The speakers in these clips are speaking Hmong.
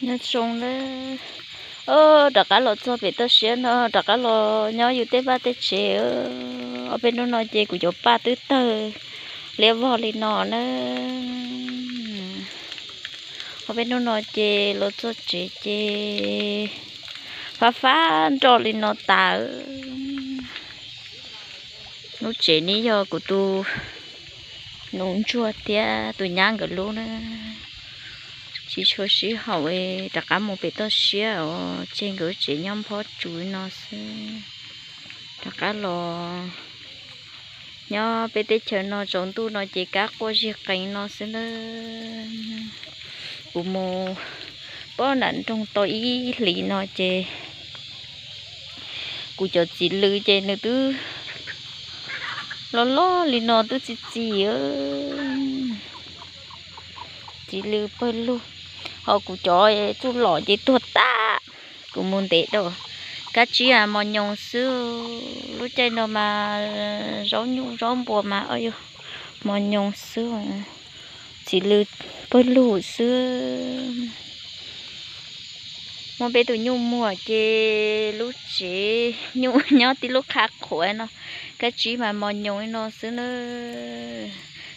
Nyob zoo nawb. Rov qab los txog pem toj siab no, rov qab los nyob yus tej vaj tej tsev. Ob peb hnub no ces kuv cov paj twb tawg liab vog li no na. Ob peb hnub no ces los txog tsev ces fab fab nroj li no tas. Lub tsev ne yog kuv tus nus ntsuag thiab tus nyab nkawd lub na. Tsis tshua sib haum, rov qab mus pem toj siab os, tseg nkawd lub tsev nyob nphob tsuv no xwb. Rov qab los nyob peb teb chaws no tsaus ntuj no ces kab quaj zig qees no xwb na. Kuv mus pab nram nroog tau ib hlis no ces kuv cov txiv lws ces nws twb loj loj li no twb txi txiv, txiv lws pawg lug, ho kuv cov txuj lom ces tuag tag. Kuv mus ntev dua, kab tsib mos nyoos xwb. Lub caij no mas zaub nyuj zaub npua mas yog mos nyoos xwb, txiv lws pawg lug xwb. Muaj peb tus nyuj muag ces lub tsev nyuj nyob tib lub qhab qhuav no, kab tsib mas mos nyoos li no xwb na.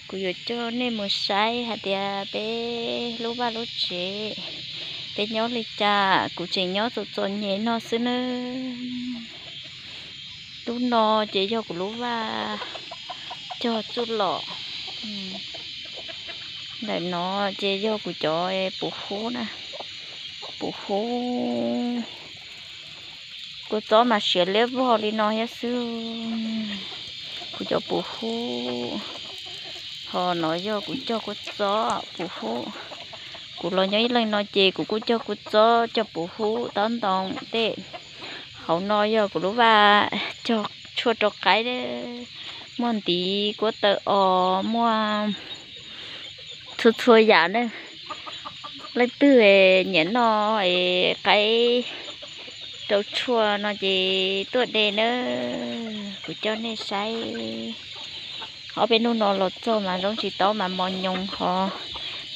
Kuv yuav coj nej mus saib hais tias peb lub vaj lub tsev, peb nyob li cas, kuv tseem nyob txom txom nyem no xwb na. Lub no ces yog kuv lub vaj cog txuj lom. Ntawm no ces yog kuv cov puv hub na, puv hub. Kua txob mas siav liab vog li no thiab xwb. Kuv cov puv hub, ho no yog kuv cog kua txob puv hub. Kuv los nyob ib leeg no ces kuv kuj cog kua txob cog puv hub tob ntoo tej. Hauv no yog kuv lub vaj cog tshuaj rau qaib, muaj ntiv kuab taw os, muaj txhua txhua yam na. Leej twg nyiam noj qaib rau tshuaj no ces tuaj de na. Kuv coj nej saib. Ob peb hnub no los txog mas zaub ntsis taub mas mos nyoos ho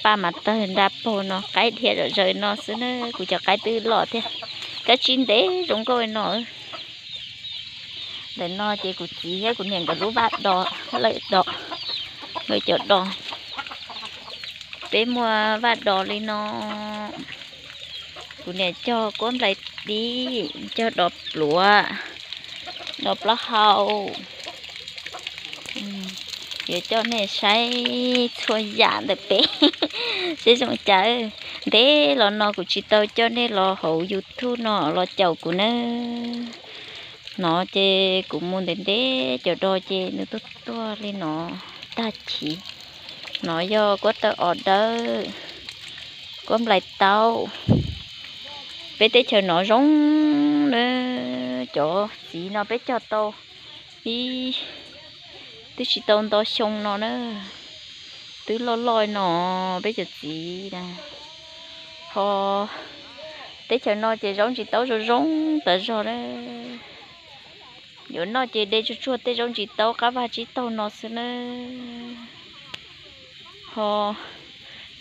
paj mas tawg nra paug no, qaib dhia zom zaws no xwb na. Kuv cov qaib twb loj thiab, kab tsib ntev zoo nkauj no. Ntawm no ces kuv txiv thiab kuv niam nkawd lub vaj do, lawv do, nkawd cov do. Peb muaj vaj do li no. Kuv niam cog kuab nplai tib, cog do pluav, do plaub hau. Yuav coj nej saib txhua yam ntawm peb seb zoo cas. Ntev los no kuv tsis tau coj nej los hauv YouTube no los caum kuv na. No ces kuv mus ntev ntev cov do ces nws tuaj tuaj li no tag chiv. No yog kuab taw os dawb, kuab nplai taub. Peb teb chaws no zoo na, cov txiv no peb cog tau ib, twb tsis tau nto xyoo no na, twb loj loj no peb cov txiv na. Ho teb chaws no ces zaub ntsis taub zoo zoo tas zog na. Yuav noj ces de tsuag tsuag tej zaub ntsis taub qab vaj tsib taug no xwb na. Ho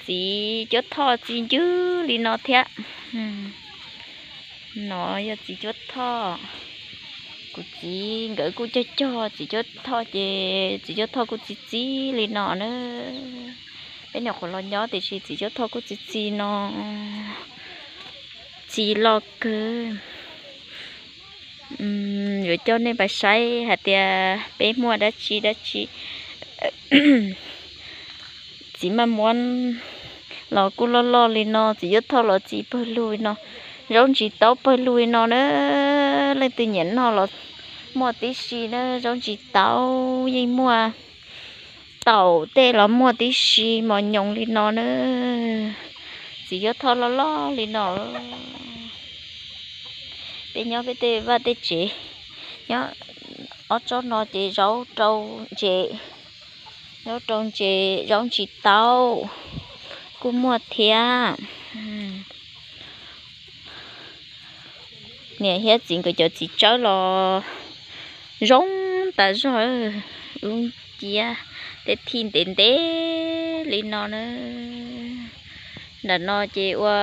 txiv cuab thoj txi ncwb li no thiab. No yog txiv cuab thoj. Kuv txiv nkawd kuj cog cog txiv cuab thoj ces txiv cuab thoj kuj txi txi li no na. Peb nyuam qhuav los nyob tiam sis txiv cuab thoj kuj txi txi no, txi loj kawg. Yuav coj nej pais saib hais tias peb muaj dab tsi dab tsi. Txiv maj muab los kuj loj loj li no, txiv cuab thoj los txi pawg lug li no, zaub ntsis taub pawg lug li no na. Leej twg nyiam noj los muaj tib si na, zaub ntsis taub yeej muaj, taum tej los muaj tib si, mos nyoos li no na. Txiv cuab thoj loj loj li no. Peb nyob peb tej vaj tej tsev, nyob ob tsob no ces zaub rau ntses, zaub rau ntses, zaub ntsis taub kuj muaj thiab. Niam thiab txiv nkawd cov txiv tsawb los zoo tas zog, lub ciab tej thij ntev ntev li no na. Nram no ces ua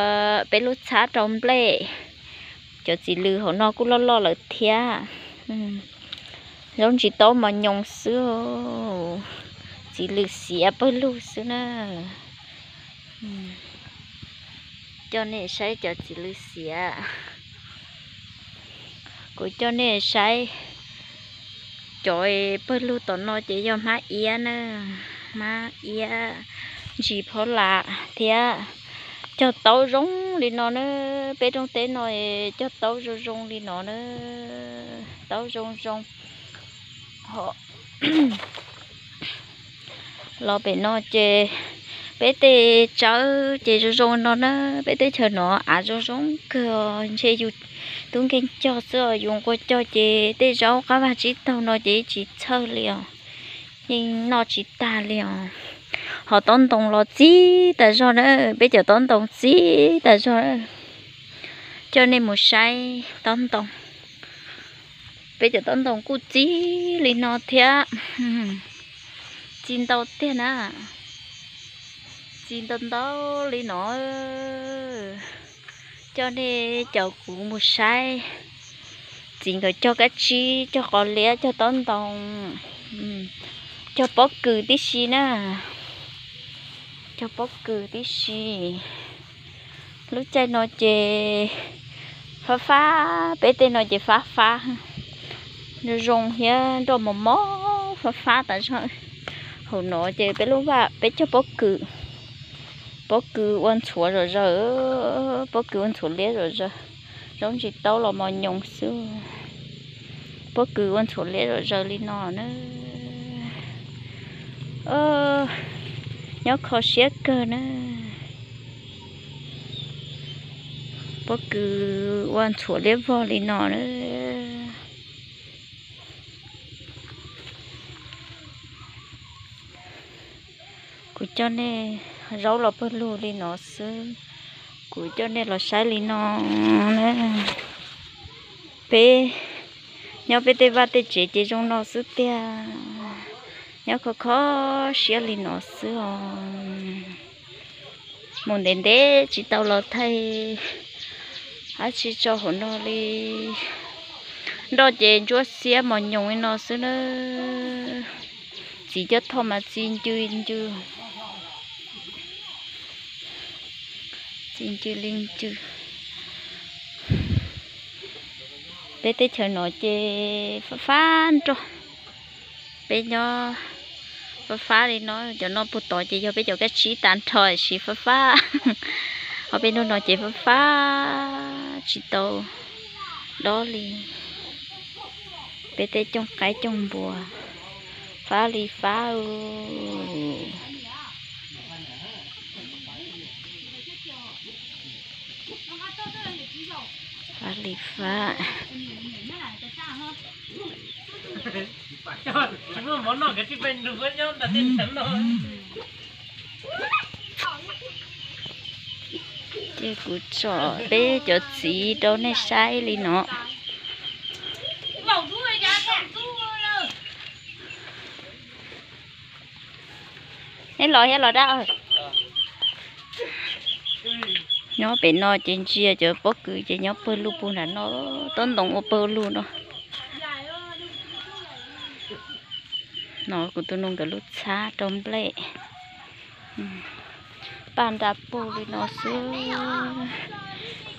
peb lub txhab rau nplej. Cov txiv lws hauv no kuj loj loj lawm thiab. Zaub ntsis taub mos nyoos xwb, txiv lws xiav pawg lug xwb na. Coj nej saib cov txiv lws xiav. Kuv coj nej saib cov pawg lug tom no ces yog hmab iab na, hmab iab ntsis phaub lam thiab cog taub zoo li no na. Peb rooj teb no cog taub zoo zoo li no na, taub zoo zoo. Los pem no ces peb tej tsawb ces zoo zoo no na, peb teb chaws no av zoo zoo kawg, ntshe yus tub nkeeg cog xwb os, yus nquag cog ces tej zaub qab vag tsib taug no ces tsis txhawj li os, yeej noj tsis tag li os. Ho taub ntoo los txib tas zog na, peb cov taub ntoo txib tas zog. Coj nej mus saib taub ntoo. Peb cov taub ntoo kuj txib li no thiab, txi ntau tiag na, txi ntau ntau li no. Coj nej caum kuv mus saib txiv nkawd cog kab tsib, cog qos liab, cog taub ntoo, cog pob kws tib si na, cog pob kws tib si. Lub caij no ces fab fab, peb tej no ces fab fab, zoo zoo thiab nroj mos mos fab fab tas zog. Hauv no ces peb lub vaj peb cog pob kws, pob kws ua ntxhuav zom zaws, pob kws ua ntxhuav liab zom zaws, zaub ntsis taub los mos nyoos xwb. Pob kws ua ntxhuav liab zom zaws li no na. Nyob kho siab kawg na. Pob kws ua ntxhuav liab vog li no na. Kuv coj nej, zaub los pawg lug li no xwb, kuv coj nej los saib li no na. Peb nyob peb tej vaj tej tsev ces zoo no xwb tiag, nyob kho kho siab li no xwb os. Mus ntev ntev tsis tau los thaij dab tsi tso hauv no li. Nroj ces ntsuab xiab mos nyoos li no xwb na. Txiv coj thoj mas txi ncw ncw, txi ncw li ncw. Peb teb chaws no ces fab fab nroj. Peb nyob fab fab li no, cov no puag tod ces yog peb cov kab tsib tag nrho, siv fab fab. Ho peb nroj no ces fab fab tsis tau dob li. Peb tej cooj qaib cooj npua fab li fab. Fab li fab. Ces kuv tso peb cov txiv rau nej saib li no. Neb los thiab los dab. Nyob pem no ces ntsia cov pob kws ces nyob pawg lug puag nram no, taub ntoo ua pawg lug no. No kuv tus nus nkawd lub txhab rau nplej. Paj nra pug li no xwb.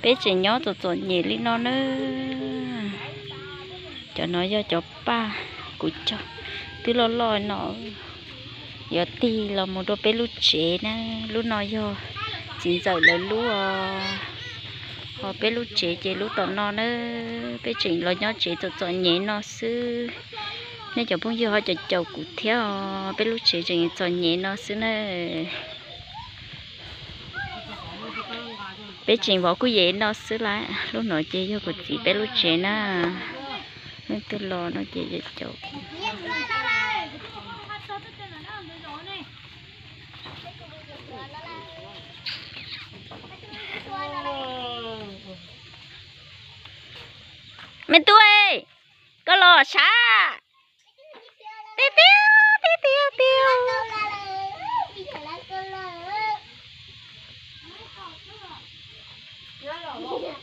Peb tseem nyob txom txom nyem li no na. Cov no yog cov paj kuv cog twb loj loj no. Yuav tig los mus rau peb lub tsev na. Lub no yog txiv ntxawm lawv lub os. Ho peb lub tsev ces lub tom no na. Peb tseem los nyob tsev txom txom nyem no xwb. Nej cov phooj ywg ho caum caum kuv thiab os, peb lub tsev tseem txom nyem no xwb na. Peb tseem vov kuj yem no xwb lawm. Lub no ces yog kuv txiv peb lub tsev na. Leej twg los no ces caum. Me tub, koj los sav. Piu piu piu piu piu. nyob los.